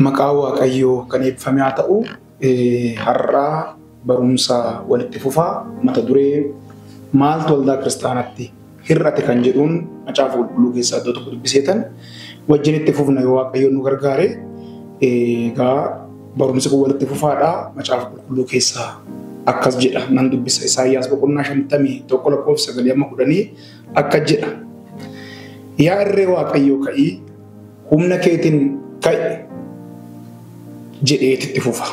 Maqaa Waaqayyoo kan eebbifame haa ta'u, har'aa barumsa walitti fufaa mata duree maaltu waldaa kiristaanaatti hir'ate kan jedhuun macaafa qulqulluu keessaa iddoo tokko dubbiseetan wajjin itti fufna yoo Waaqayyoon nu gargaare. Egaa barumsi kun walitti fufaadha. Macaafa qulqulluu keessaa akkas jedha, nan dubbisa. Isaayyaas boqonnaa 51 lakkoofsa 9-10 akkas jedha. Yaa irree Waaqayyoo ka'ii, humna keetiin ka'i jedheet itti fufa.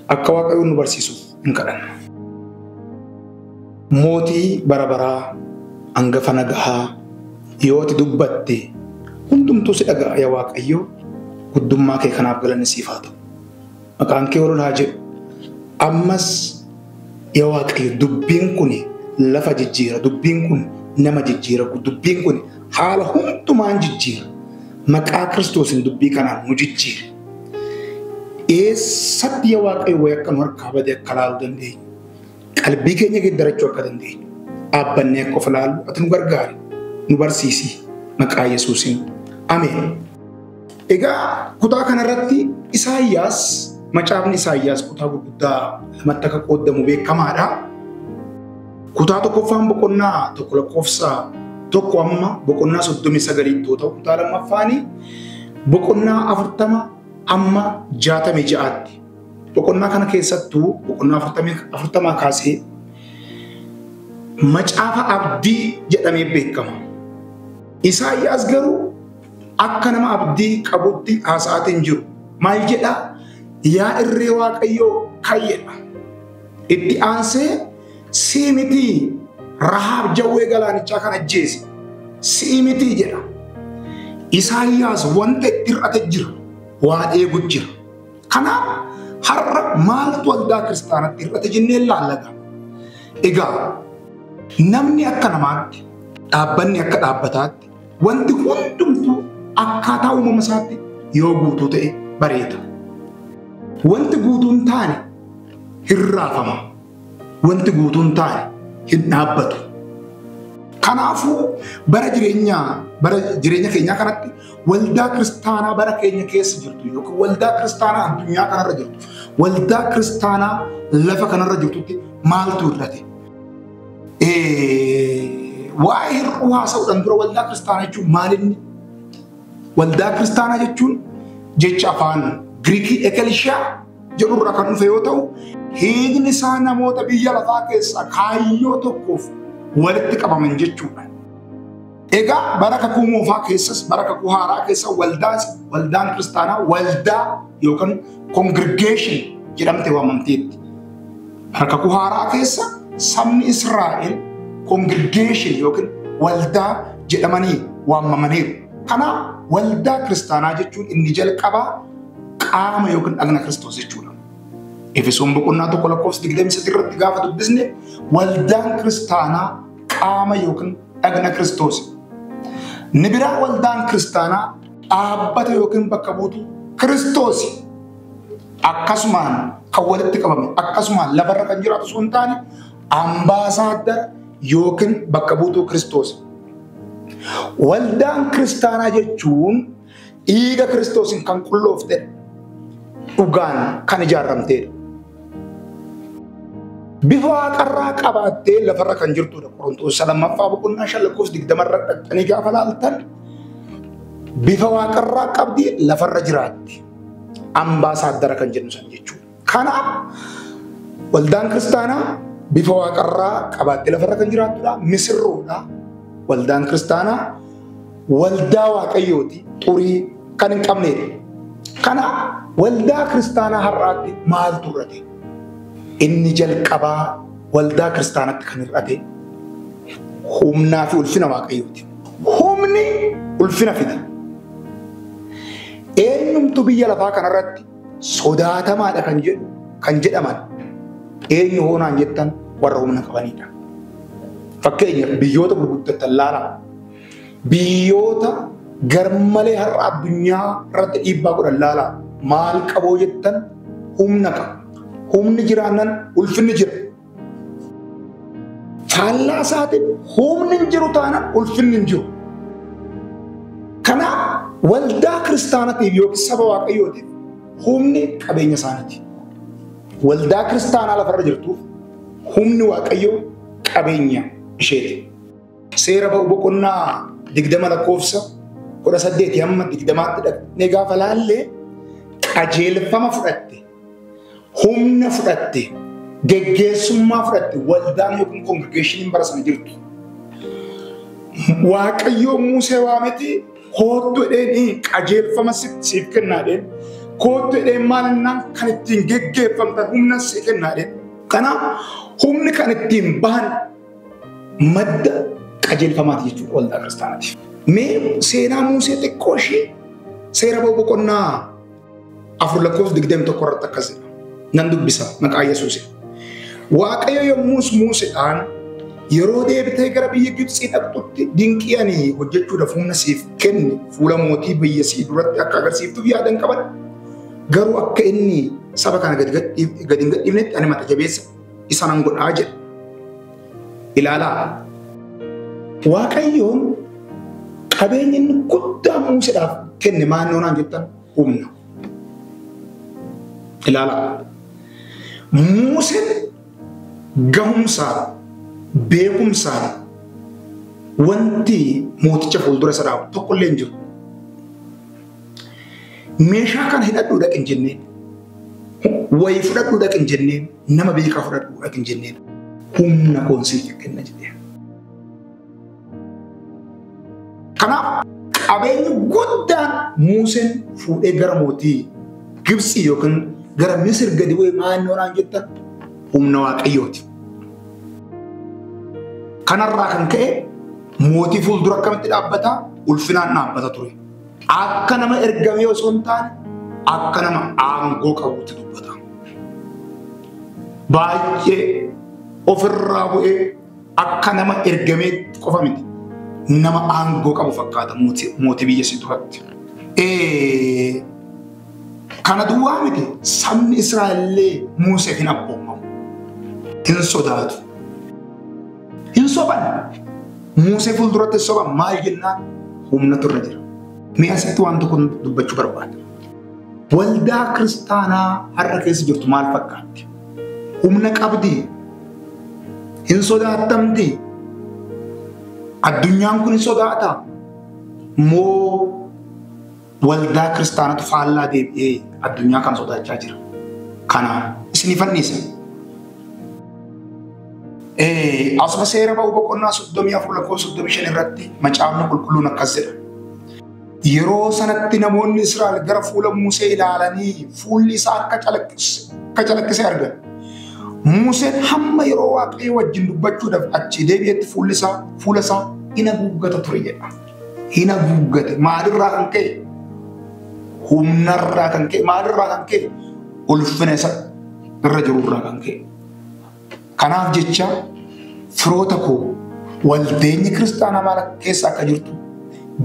Akka Waaqayyoon nu barsiisuuf hin kadhanna. Mootii bara baraa, hangafa nagahaa, yoo ati dubbatte hundumtuu si dhaga'a yaa Waaqayyoo, guddummaa kee kanaaf galanni siif haa ta'u. Maqaan kee ol haa jedhu. Ammas yaa Waaqayyo, dubbiin kun lafa jijjiira, dubbiin kun nama jijjiira, dubbiin kun haala hundumaan jijjiira. Maqaa Kiristoosiin dubbii kanaan nu jijjiira. Eessatti yaa Waaqayyo wayii akka nu harkaa bade akka laaluu dandeenyu, qalbii keenya geeddarachuu akka dandeenyu, dhaabbannee akka of ilaallu ati nu gargaari, nu barsiisi, maqaa Yesuusiin. Ameen. Egaa kutaa kanarratti Isaayyaas, macaafni Isaayyaas kutaa gurguddaa lamatti akka qoodamu beekamaadha. Kutaa tokkoffaan boqonnaa 1 lakkoofsa 1 amma boqonnaa 39 yoo ta'u, kutaa lammaffaani boqonnaa 40 amma 66tti. Boqonnaa kana keessattuu boqonnaa 40 kaasee macaafa abdii jedhamee beekama. Isaayyaas garuu akka nama abdii qabutti haasa'aatiin jiru. Maal jedhaa? Yaa irree Waaqayyoo ka'i jedha. Itti aansee sii mitii Rahaab jawwee galaanichaa kan ajjeese, sii mitii jedha. Isaayyaas wanta itti hir'ate jira, waa eegu jira. Kanaaf har'a maaltu waldaa kiristaanatti hir'ate jennee laallata. Egaa namni akka namaatti, dhaabbanni akka dhaabbataatti, wanti hundumtuu akkaataa uumama isaatti yoo guutuu ta'e bareeda. Wanti guutuun taane hin raafama. Wanti guutuun taane hin dhaabbatu. Kanaafuu bara jireenya keenyaa kanatti waldaa kiristaanaa bara keenya keessa jirtu yookiin waldaa kiristaanaa addunyaa kanarra jirtu, waldaa kiristaanaa lafa kanarra jirtutti maaltu hir'ate? Waa'ee hir'uu haasa'uudhaan dura waldaa kiristaanaa jechuun maal inni? Waldaa kiristaanaa jechuun jecha afaan Giriikii ekelishiyaa jedhurraa kan dhufe yoo ta'u, hiikni isaa namoota biyya lafaa keessaa kaayyoo tokkoof walitti qabaman jechuudha. Egaa bara kakuu moofaa keessas bara kakuu haaraa keessa waldaan kiristaanaa waldaa yookaan congregation jedhamte waamamteetti. Bara kakuu haaraa keessa sabni Israa'el congregation yookiin waldaa jedhamanii waamamaniiru. Kanaaf waldaa kiristaanaa jechuun inni jalqabaa qaama yookiin dhagna Kiristoos jechuudha. Efesoon boqonnaa 1 lakkoofsa 23 irratti gaafa dubbisne waldaan kiristaanaa qaama yookiin dhagna Kiristoos. Inni biraa waldaan kiristaanaa dhaabbata yookiin bakka buutu Kiristoos. Akkasumaan kan walitti qabame, akkasumaan lafarra kan jiraatu osoo hin taane ambaasaaddara yookiin bakka buutuu Kiristoos. Waldaan kiristaanaa jechuun dhiiga Kiristoosiin kan qullooftedha. Dhugaan kan ijaaramtedha. Bifa waaqarraa qabaattee lafarra kan jirtudha. Qorontoos 2ffaa boqonnaa 5 lakkoofsa 20 irra dhaqxanii gaafa laaltan bifa waaqarraa qabdi lafarra jiraatti. Ambaasaaddara kan jennu san jechuudha. Kanaaf waldaan kiristaanaa bifa waaqarraa qabaattee lafarra kan jiraattudha. Misirroodha. Waldaan kiristaanaa waldaa Waaqayyooti, xurii kan hin qabnedha. Kanaaf waldaa kiristaanaa har'aatti maaltu hir'ate? Inni jalqabaa waldaa kiristaanaatti kan hir'ate humnaa fi ulfina Waaqayyooti. Humni ulfina fida. Eenyumtu biyya lafaa kanarratti sodaatamaadha kan jedhu kan jedhaman eenyu hoonaan jettan warra humna qabanidha. Fakkeenyaaf biyyoota gurguddatan laalaa. Biyyoota garmalee har'a addunyaa irratti dhiibbaa godhan laalaa. Maal qaboo jettan humna qaba. Humni jiraannan ulfinni jira. Faallaa isaatiin humni hin jiru taanaan ulfinni hin jiru. Kanaaf Waldaa kiristaanaatiif yookiin saba Waaqayyootiif humni qabeenya isaaniiti. Waldaa kiristaanaa lafarra jirtuuf humni Waaqayyoo qabeenya isheeti. Seera ba'u boqonnaa 20 lakkoofsa 18 hamma 20tti dhaqnee gaafa laallee qajeelfama fudhatte, humna fudhatte, geggeessummaa fudhatte waldaan yookiin kongregeeshiniin bara sana jirtu. Waaqayyoo Musee waameti koottu jedheen qajeelfama siif kennaa jedheen, koottu jedheen maalinnaan kan ittiin geggeeffamtan humna siif kennaa jedheen. Kanaaf humni kan ittiin bahan madda qajeelfamaati jechuudha waldaa kiristaanaatiif. Mee seenaa Musee xiqqoo ishee seera ba'u boqonnaa 4 lakkoofsa 21 irratti akkas jedha. Nan dubbisa maqaa Yesuusiin. Waaqayyo yommus Museedhaan yeroo deebitee gara biyya Gibxii dhaqxutti dinqii ani hojjechuudhaaf humna siif kenne fuula mootii biyya sii duratti akka agarsiiftuuf yaadan qaban. Garuu akka inni saba kana gadi hin gadhiifnetti ani mata jabeessa isa nan godhaa jedha. Ilaalaa. Waaqayyoon qabeenya inni guddaa Museedhaaf kenne maal naan jettan humna. Ilaalaa. Museen gahumsaan, beekumsaan wanti mooticha fuuldura isa dhaabu tokkollee hin jiru. Meeshaa kana hidhadhuu dhaqi hin jenneen, wayii fudhadhuu dhaqi hin jenneen, nama beekaa fudhadhuu dhaqi hin jenneen, humna koon siif kenna jedhee. Kanaaf qabeenyi guddaan Museen fuudhee gara mootii Gibxii yookiin gara Misir gadi bu'ee maal naan jettan humna Waaqayyooti. Kanarraa kan ka'e mootii fuuldura akkamitti dhaabbata? Ulfinaan dhaabbata ture. Akka nama ergamee osoo hin taane akka nama aangoo qabuutti dubbata. Baay'ee ofirraa bu'ee akka nama ergamee qofa miti. Nama aangoo qabu fakkaata mootii biyya isii duratti. Kana duwwaa miti sabni Israa'ellee Museef hin abboomamu. Hin sodaatu. Hin soban. Musee fuulduratti soban maal jennaan humna turre jira. Mee asitti waan tokko dubbachuu barbaada. Waldaa kiristaanaa har'a keessa jirtu maal fakkaatti? Humna qabdii? Hin sodaattamtii? Addunyaan kun hin sodaata? Moo waldaa kiristaanatu faallaa deebi'ee addunyaa kan sodaachaa jira? Kana isinii fanniisa. Asuma seera ba'u boqonnaa 34 lakkoofsa 35 irratti macaafni qulqulluun akkas jedha. Yeroo sanatti namoonni Israa'el gara fuula Musee ilaalanii fuulli isaa akka calaqqise argan. Museen hamma yeroo Waaqayyo wajjin dubbachuudhaaf achi deebi'etti fuula isaa hin haguuggata ture jedha. Hin haguuggate. Maalirraa kan ka'e? Humnarraa kan ka'e. Maalirraa kan ka'e? Ulfina isa irra jirurraa kan ka'e. Kanaaf jecha firoota koo waldeenyi kiristaanaa maal keessa akka jirtu,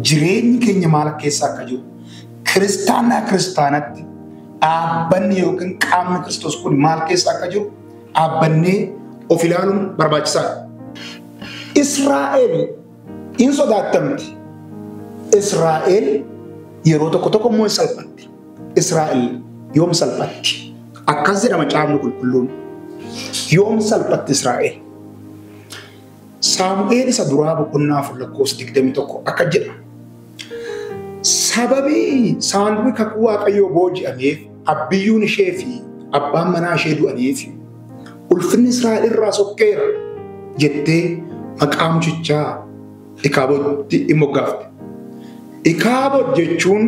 jireenyi keenya maal keessa akka jiru, kiristaanaa kiristaanatti dhaabbanni yookiin qaamni Kiristoos kun maal keessa akka jiru dhaabbannee of ilaaluun barbaachisaadha. Israa'el hin sodaattamti. Israa'el yeroo tokko tokko immoo hin salphatti. Israa'el yoom salphatti? Akkas jedhama macaafni qulqulluun. Yoom salphatti Israa'el? Saamu'eel isa duraa boqonnaa 4 lakkoofsa 21 akka jedha. Sababii saanduqni kakuu Waaqayyoo booji'ameef abbiyyuun ishee fi abbaan manaa ishee du'aniif ulfinni Israa'el irraa sokkeera jettee maqaa mucichaa Ikaabotti in moggaafte. Ikaabot jechuun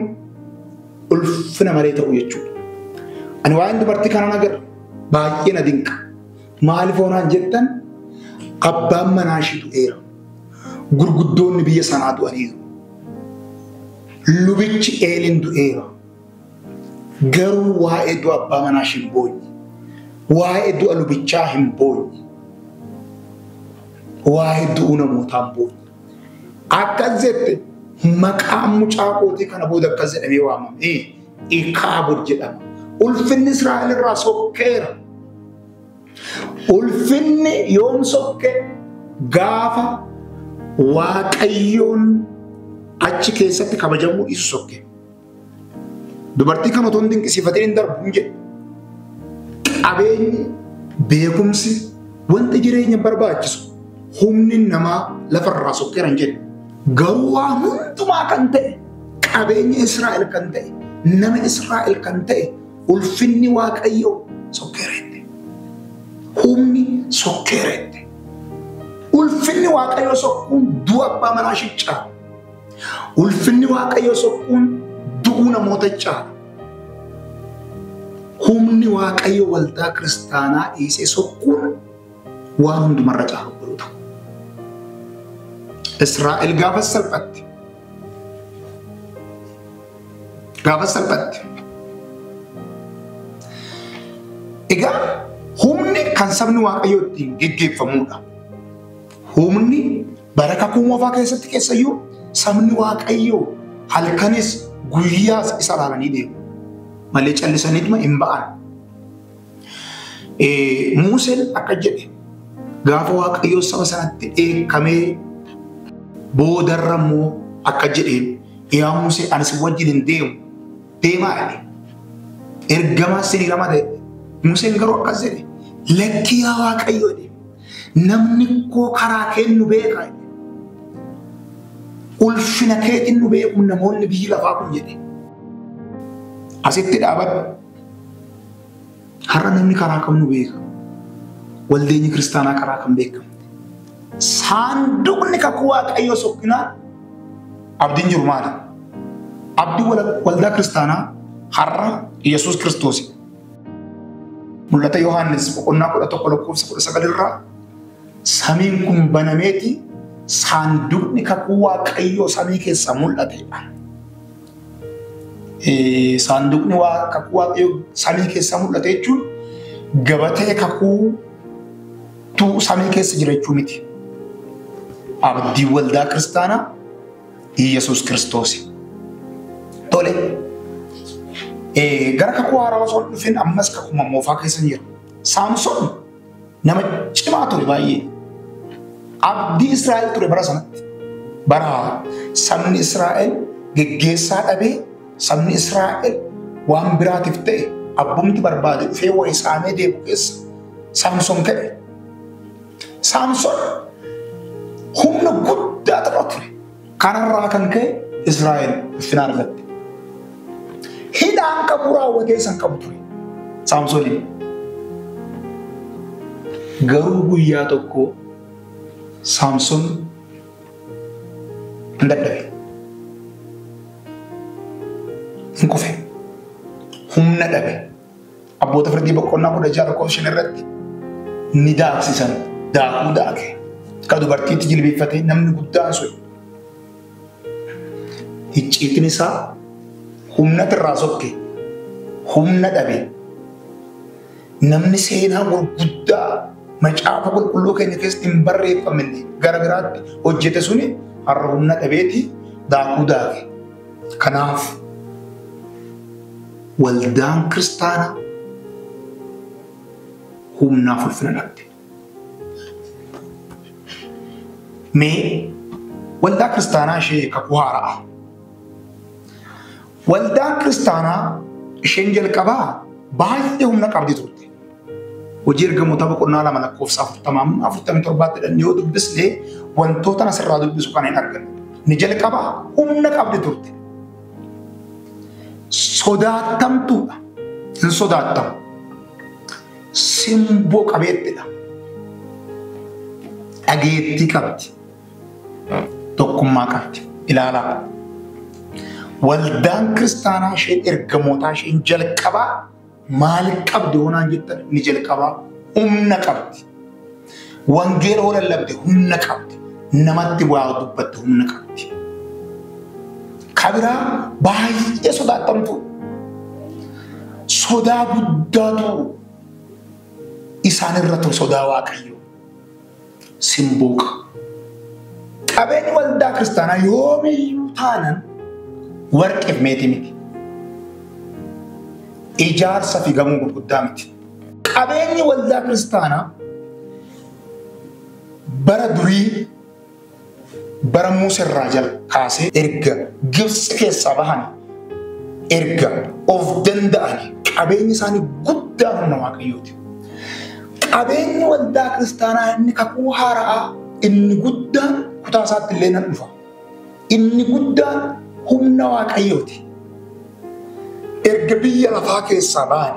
ulfina malee ta'u jechuudha. Ani waa'een dubartii kanaan agarra baay'ee na dinqa. Maaliif oonaan jettan abbaan manaa ishee du'eera. Gurguddoonni biyya sanaa du'aniiru. Lubichi Eeliin du'eera. Garuu waa'ee du'a abbaa manaa ishee hin boonye. Waa'ee du'a lubichaa hin boonye. Waa'ee du'uu namootaa hin boonye. Akkas jette maqaan mucaa kootii kana booda akkas jedhamee waamame. Ikaabod jedhama. Ulfinni Israa'el irraa sokkeera. Ulfinni yoom sokke? Gaafa Waaqayyoon Achi keessatti kabajamuu dhiisu sokke. Dubartii kan otoo hin dinqisiifatiin hin darbu hin jedhu. Qabeenyi, beekumsi, wanti jireenya barbaachisu humni namaa lafarraa sokkeera hin jedhu. Garuu waa hundumaa kan ta'e, qabeenya Israa'el kan ta'e, nama Israa'el kan ta'e, ulfinni Waaqayyoo sokkeera jette. Humni sokkeera jette. Ulfinni Waaqayyoo sokkuun du'a abbaa manaa ishee caala. Ulfinni Waaqayyoo sokkuun du'uu namoota caala. Humni Waaqayyoo waldaa kiristaanaa dhiisee sokkuun waan hundumarra caala obboloota. Israa'el gaafa salphatte. Gaafa salphatte. Egaa humni kan sabni Waaqayyoo ittiin geggeeffamudha. Humni bara kakuu moofaa keessatti keessayyuu sabni Waaqayyoo halkanis guyyaas isa ilaalanii deemu. Malee callisaniituma hin ba'an. Museen akka jedhe gaafa Waaqayyoo saba sanatti dheekkamee boodarra immoo akka jedheen yaa Musee ani si wajjin hin deemu deemaa jedhe. Ergamaa sinii lama ta'e. Museen garuu akkas jedhe lakki yaa Waaqayyoo jedhe. Namni koo karaa kennu beeka jedhe. Ulfina keetiin nu beeku namoonni biyyi lafaa kun jedhe. Asitti dhaabadhu. Har'a namni karaa kam nu beeka? Waldeenyi kiristaanaa karaa kam beekamte? Saanduqni kakuu Waaqayyoo sokkinaan abdiin jiru maali? Abdiin waldaa kiristaanaa har'a Yesuus Kiristoosi. Mul'ata Yohaannis boqonnaa 11 lakkoofsa 19 irraa samiin kun banameeti saanduqni kakuu Waaqayyoo samii keessaa mul'atedha. Saanduqni kakuu Waaqayyoo samii keessaa mul'ate jechuun gabatee kakuutu samii keessa jira jechuu miti. Abdii waldaa kiristaanaa Yesuus Kiristoosi. Tole. Gara kakuu haaraa osoo hin dhufin ammas kakuu moofaa keessa jira. Saamsoon nama cimaa ture baay'ee. Abdii Israa'el ture bara sanatti. Bara sabni Israa'el geggeessaa dhabee sabni Israa'el waan biraatiif ta'e abbumti barbaade dhufee wayii saamee deemu keessa Saamsoon ka'e. Saamsoon humna guddaa tapha ture. Kanarraa kan ka'e Israa'el ulfina argatte. Hidhaan qabu raawwatee san qabu ture Saamsooniin. Garuu guyyaa tokko Saamsoon hin dadhabe. Hin kufe. Humna dhabe. Abboota firdii boqonnaa 16 lakkoofsa 5 irratti ni daaksisan. Daakuu daake. Akka dubartiitti jilbeeffatee namni guddaan sun icciitiin isaa humna irraa sokke. Humna dhabe. Namni seenaa gurguddaa macaafa qulqulluu keenya keessatti hin barreeffamne gara biraatti hojjete suni har'a humna dhabeeti daakuu daake. Kanaaf waldaan kiristaanaa humnaaf ulfina dhabde. Mee waldaa kiristaanaa ishee kakuu haaraa. Waldaan kiristaanaa isheen jalqabaa baay'ee humna qabdi turte. Hojii ergamoota boqonnaa 2 lakkoofsa 40 47 jedhan yoo dubbisne wantoota asirraa dubbisu kan hin arganne. Ni jalqabaa humna qabdi turte. Sodaatamtuudha. Hin sodaattamu. Simboo qabeettidha. Dhageettii qabdi. Tokkummaa qabdi. Ilaalaa. Waldaan kiristaanaa isheen ergamootaa isheen jalqabaa maal qabdi hoonaan jettan ni jalqabaa humna qabdi. Wangeela hoo lallabde humna qabdi. Namatti waa dubbatte humna qabdi. Kabiraa baay'ee sodaattamtu. Sodaa guddaatu isaan irra ture sodaa Waaqayyoo. Simboo qaba. Qabeenyi waldaa kiristaanaa yoomiyyuu taanan warqeef meetii miti. Ijaarsa fi gamoo gurguddaa miti. Qabeenyi waldaa kiristaanaa bara durii Bara Museerraa jala kaasee erga Gibxi keessaa bahan erga of danda'an qabeenyi isaanii guddaa humna Waaqayyooti. Qabeenyi waldaa kiristaanaa inni kakuu haaraa inni guddaan kutaa isaatti illee nan dhufa. Inni guddaan humna Waaqayyooti. Erga biyya lafaa keessaa bahan,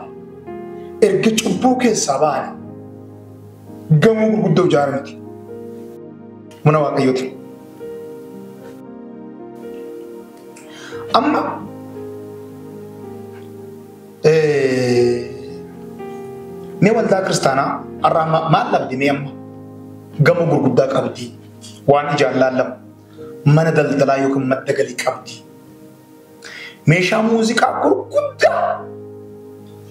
erga cubbuu keessaa bahan gamoo gurguddoo ijaaramti. Humna Waaqayyooti. Amma mee waldaa kiristaanaa har'a maal dhabdi mee amma gamoo gurguddaa qabdi, waan ijaan laallamu, mana daldalaa yookiin madda galii qabdi, meeshaa muuziqaa gurguddaa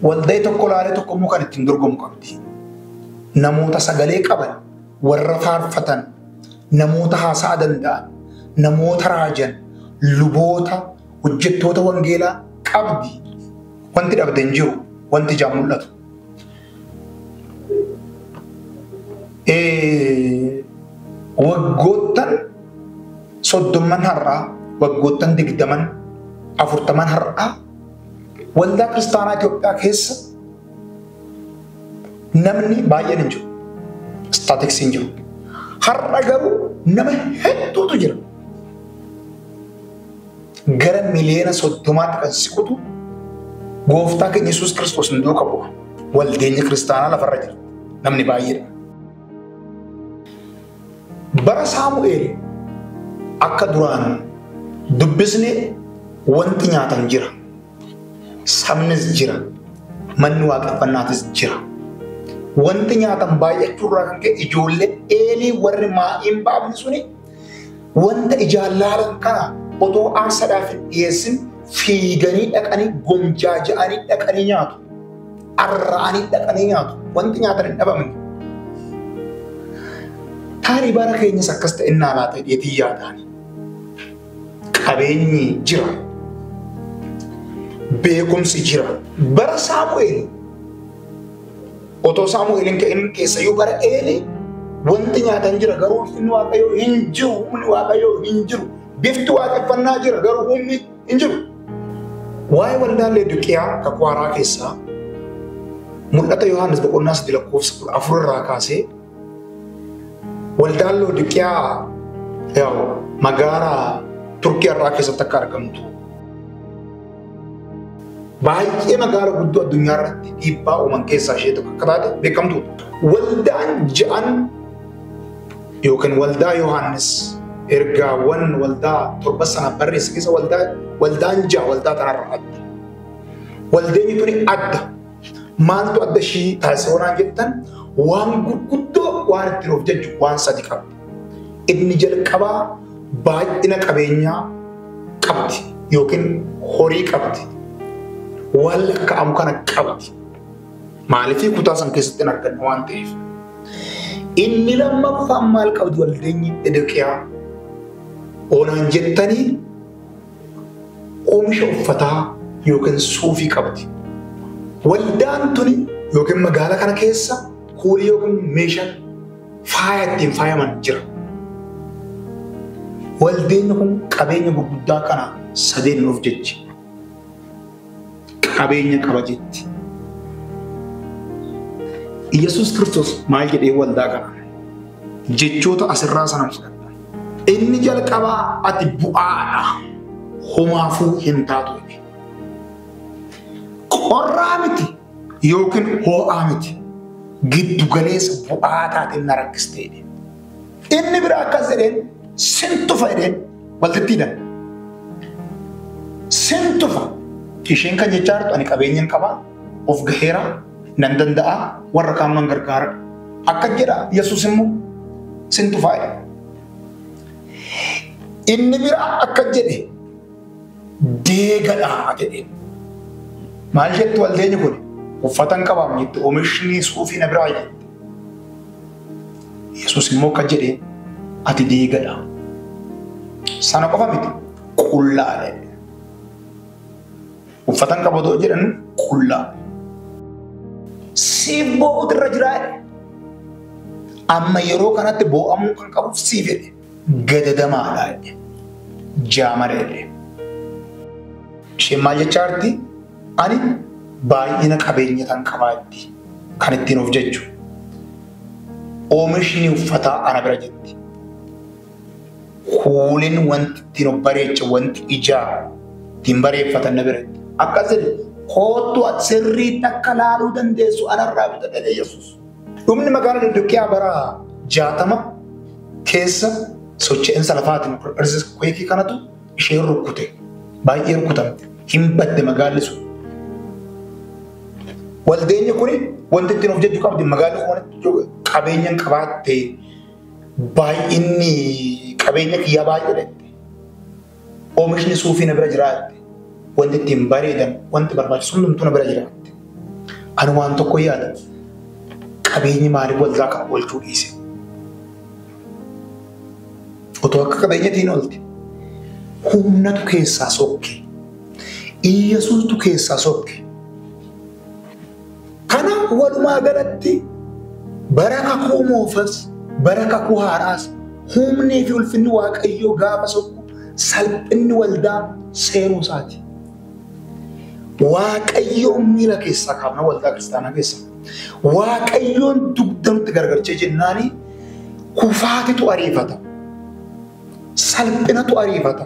waldaa tokko laalee tokko immoo kan ittiin dorgomu qabdi, namoota sagalee qaban, warra faarfatan, namoota haasa'a danda'an, namoota raajan, luboota, hojjettoota wangeelaa qabdi. Wanti dhabde hin jiru, wanti ijaan mul'atu. Waggoottan 30 har'aa, waggoottan 20, 40 har'aa waldaa kiristaanaa Itoophiyaa keessa namni baay'een hin jiru. Istaatiksii hin jiru. Har'a garuu nama hedduutu jira. Gara miliyoona 30 kan siqutu gooftaa keenya Yesuus Kiristoos hin duuka bu'a. Waldeenyi kiristaanaa lafarra jira. Namni baay'eedha. Bara Saamu'eel akka duraan dubbisne wanti nyaatan jira. Sabnis jira. Manni waaqeffannaatis jira. Wanti nyaatan baay'achuurraa kan ka'e ijoolleen Eelii warri maa'iin baafni suni wanta ijaan laalan kana otoo aarsaadhaaf hin dhiyeessin fiiganii dhaqanii gomjaaja'anii dhaqanii nyaatu. Arra'anii dhaqanii nyaatu. Wanti nyaatan hin dhabamne. Taarii bara keenyas akkas ta'e innaa laata dheetii yaadaani. Qabeenyi jira. Beekumsi jira. Bara Saamu'eel otoo Saamu'eel hin ka'in keessayyuu bara Eelii wanti nyaatan jira garuu ulfinni Waaqayyoo hin jiru. Humni Waaqayyoo hin jiru. Bifti waaqeffannaa jira garuu humni hin jiru. Waa'ee waldaa Laodiqiyaa kakuu haaraa keessaa mul'ata Yohaannis boqonnaa 3 lakkoofsa 14 irraa kaasee waldaan Laodiqiyaa magaalaa Turkii irraa keessatti akka argamtu baay'ee magaala guddoo addunyaa irratti dhiibbaa uuman keessaa ishee tokko akka taate beekamtuudha. Waldaan ja'an yookiin waldaa Yohaannis ergaawwan waldaa 7 sana barreesse keessa waldaan ja'a waldaa tanarra adda. Waldeenyi tuni adda. Maaltu adda ishii taasise waan jettan waan gurguddoo waan ittiin of jajju waan sadi qabdi. Inni jalqabaa baay'ina qabeenyaa qabdi yookiin horii qabdi. Waan lakkaa'amu kana qabdi. Maaliif kutaa san keessatti hin arganne waan ta'eef. Inni lammaffaan maal qabdi waldeenyi Laodiqiyaa? Oonaan jettanii oomisha uffataa yookiin suufii qabdi. Waldaan tuni yookiin magaalaa kana keessa kuulii yookiin meeshaan faaya ittiin faayaman jira. Waldeenyi kun qabeenya gurguddaa kana sadeen of jechi. Qabeenya qaba jetti. Yesuus Kiristoos maal jedhee waldaa kana? Jechoota asirraa sana fudhadha. Inni jalqabaa ati bu'aadha. Homaafuu hin taatu. Qorraa miti yookiin ho'aa miti. Giddu galeessa bu'aa taateen na rakkistee. Inni biraa akkas jedheen sin tufa jedheen walittiidha. Sin tufa. Isheen kan jechaa jirtu ani qabeenya hin qabaa, of gaheera, nan danda'a, warra kaan nan gargaara. Akka jedha Yesuus immoo sin tufaa jedhe. Inni biraa akka jedhe deegadhaa jedheen. Maal jettu waldeenyi kun? Uffata hin qabaam jette, oomishni suufii na biraa jette. Yesuus immoo akka jedhe ati deegadha. Sana qofa miti qullaadha. Uffata hin qabu otoo jedhan qullaa. Siif boo'utu irra jira jedhe. Amma yeroo kanatti boo'amuu kan qabuuf siif jedhe. Gadadamaadha jedhe. Jaamara jedhe. Isheen maal jechaa jirti? Ani baay'ina qabeenya tan qabaatti kan ittiin of jechu. Oomishni uffataa ana bira jetti. Kuuliin wanti ittiin of bareecha wanti ijaa ittiin bareeffatan na bira jetti. Akkas jedhe kootu ati sirriitti akka laaluu dandeessu anarraa bitadha jedhe Yesuus. Dhumni magaalaa Laodikiyaa bara 60 keessa socho'insa lafaatiin earthquake kanatu ishee rukkute. Baay'ee rukutamte. Hin badde magaalli sun. Waldeenyi kuni wanti ittiin of jechuu qabdi magaalli kun qabeenya hin qabaatte baay'inni qabeenya kiyyaa baay'ee dhette. Oomishni suufii na bira jiraatte. Wanti ittiin bareedan wanti barbaachisu hundumtuu na bira jiraatte. Ani waan tokko yaada. Qabeenyi maaliif waldaa kana oolchuu dhiise? Otoo akka qabeenyatiin oolte. Humnatu keessaa sokke. Iyyasuustu keessaa sokke. Kana walumaa galatti bara kakuu moofas, bara kakuu haaraas humnii fi ulfinni Waaqayyoo gaafa sokku salphinni waldaa seenuu isaati. Waaqayyoon miila keessaa kaafna waldaa kiristaanaa keessa. Waaqayyoon dugda nutti gargarchee jennaani kufaatitu ariifata. Salphinatu ariifata.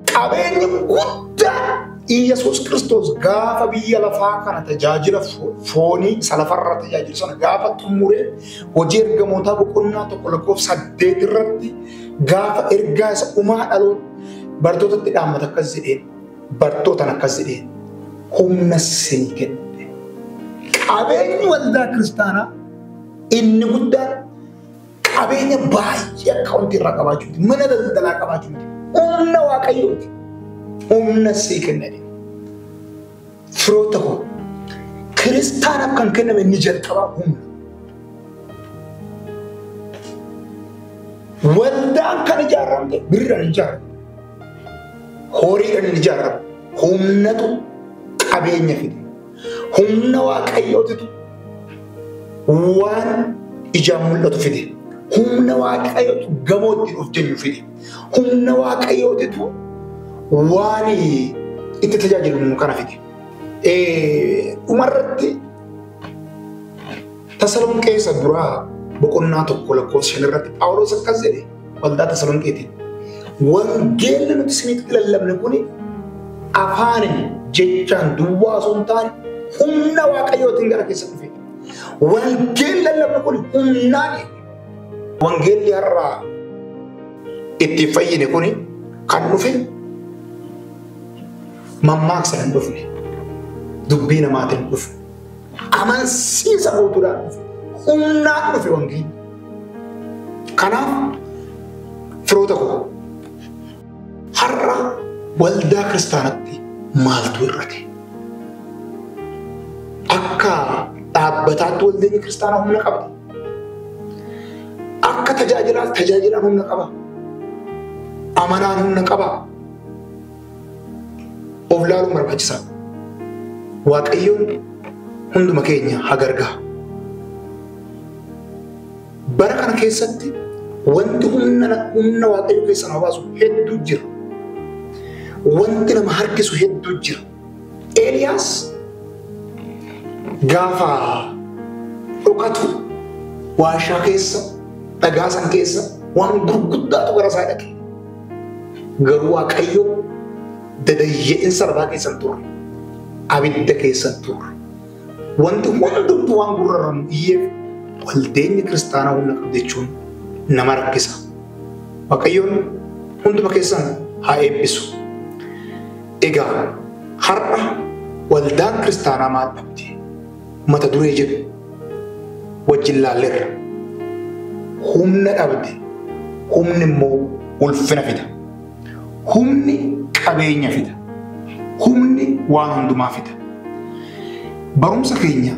Qabeenyi guddaan Iyyasuus Kiristoos gaafa biyya lafaa kana tajaajila foonii isa lafarra tajaajilu sana gaafa xumuree hojii ergamootaa boqonnaa 1 lakkoofsa 8 irratti gaafa ergaa isa dhumaa dhaloota bartootatti dhaammata akkas jedheen bartootaan akkas jedheen humna isinii kenne. Qabeenyi waldaa kiristaanaa inni guddaan qabeenya baay'ee akkaawuntii irraa qabaachuuti, mana daldalaa qabaachuuti, humna Waaqayyooti. Humna sii kenne. Firoota koo kiristaanaaf kan kenname inni jalqabaa humna. Waldaan kan ijaaramte birriidhaan hin ijaaramne, horiidhaan hin ijaaramne, humnatu qabeenya fide. Humna Waaqayyootitu waan ijaan mul'atu fide. Humna Waaqayyootu gamoo ittiin of jennu fide. Humna Waaqayyootitu waan itti tajaajilamu kana fide. Dhumarratti Tasalonqee isa duraa boqonnaa 1 lakkoofsa 5 irratti Phaawulos akkas jedhe waldaa Tasalonqeetiin. Wangeelli nuti isinitti lallabne kuni afaanin jechaan duwwaa osoo hin taane humna Waaqayyootiin gara keessa dhufe. Wangeelli lallabne kuni humnaan. Wangeelli har'aa itti fayyine kuni kan dhufe mammaaksa hin dhufne, dubbii namaatiin hin dhufne, amansiisa guutuudhaan dhufe, humnaan dhufe wangeelli. Kanaaf firoota koo har'a waldaa kiristaanatti maaltu hir'ate? Akka dhaabbataatti waldeenyi kiristaanaa humna qabdi. Akka tajaajilaan humna qaba. Amanaan humna qaba. Of laaluun barbaachisaa. Waaqayyoon hunduma keenya haa gargaaru. Bara kana keessatti wanti humna Waaqayyoo keessa nama baasu hedduu jira. Wanti nama harkisu hedduu jira. Eeliyaas gaafa dhokatu waashaa keessa dhagaa san keessa waan gurguddaatu gara isaa dhaqe. Garuu Waaqayyo dadayya'insa lafaa keessa hin turre, abidda keessa hin turre. Wanti hundumtuu waan gurrarramu iyyeef waldeenyi kiristaanaa humna qabdu jechuun nama rakkisa. Waaqayyoon hunduma keessan haa eebbisu. Egaa har'a waldaan kiristaanaa maal dhabde? Mata duree jedhu wajjin laalleerra. Humna dhabde, humni immoo ulfina fida. Humni qabeenya fida. Humni waan hundumaa fida. Barumsa keenya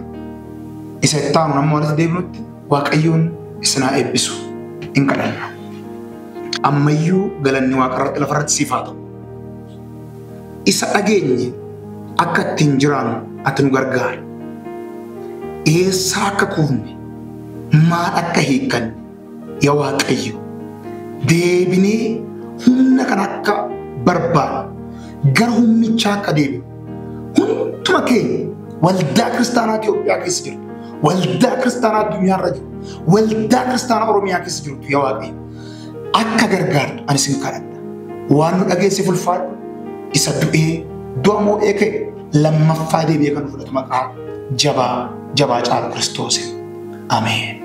isa itti aanu amma walitti deebinutti Waaqayyoon isin haa eebbisu. In kadhanna. Ammayyuu galanni waaqarratti lafarratti siif haa ta'u. Isa dhageenye akka ittiin jiraannu ati nu gargaari. Eessaa akka kufne, maal akka hiikkanne, Yaa Waaqayyo, deebinee humna kana akka barbaadu, gara humnichaa akka deebinu, hunduma keenya waldaa kiristaanaa Itoophiyaa keessa jiru, waldaa kiristaanaa addunyaarra jiru, waldaa kiristaanaa Oromiyaa keessa jirtu yaa Waaqayyo, akka gargaartu ani sin kadhadha. Waan nu dhageesse ulfaadhu, isa du'ee du'a moo'ee ka'e lammaffaa deebi'ee kan fudhatu maqaa jabaa jabaa caalu Kiristoosiin. Ameen.